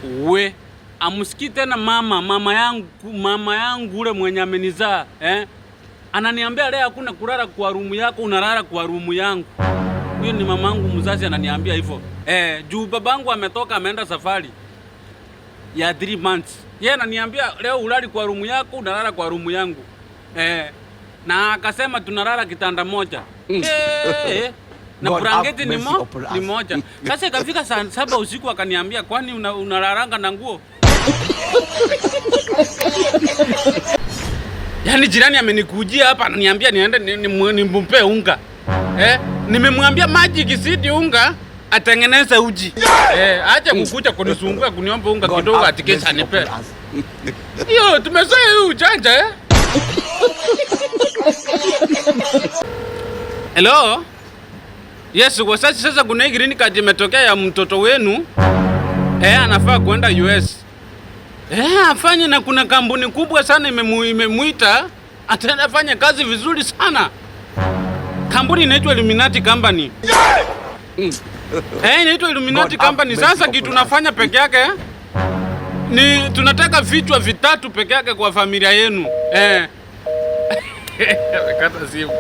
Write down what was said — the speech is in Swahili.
We amsikii tena mama yangu ule mwenye amenizaa, eh? Ananiambia leo hakuna kulala kwa room yako, unalala kwa room yangu. Huyo ni mamangu mzazi ananiambia hivyo. Eh, juu babangu ametoka ameenda safari ya 3 months. Yeye ananiambia leo ulali kwa room yako, unalala kwa room yangu. Eh, na akasema tunalala kitanda moja. Eh, na God have blanketi ni, mercy upon us. ni moja. Sasa ikafika saa 7 usiku akaniambia, "Kwani unalalanga na nguo?" Yaani jirani amenikujia hapa ananiambia niende nimpe unga. Eh, nimemwambia maji ikizidi unga atengeneze uji. Eh, acha kukuja kunisumbua kuniomba unga God kidogo have ati kesha mercy nipe. upon us. Hiyo tumezoea hiyo ujanja, eh? Hello? Yes, kwa sasa kuna hii green card imetokea ya mtoto wenu. Eh, anafaa kwenda US. Eh, afanye na kuna kampuni kubwa sana imemuita, ataenda afanye kazi vizuri sana. Kampuni inaitwa Illuminati Company. Eh, inaitwa Illuminati God have Company. mercy Sasa upon kitu us. tunafanya peke yake ni tunataka vichwa vitatu peke yake kwa familia yenu. Eh. Amekata simu.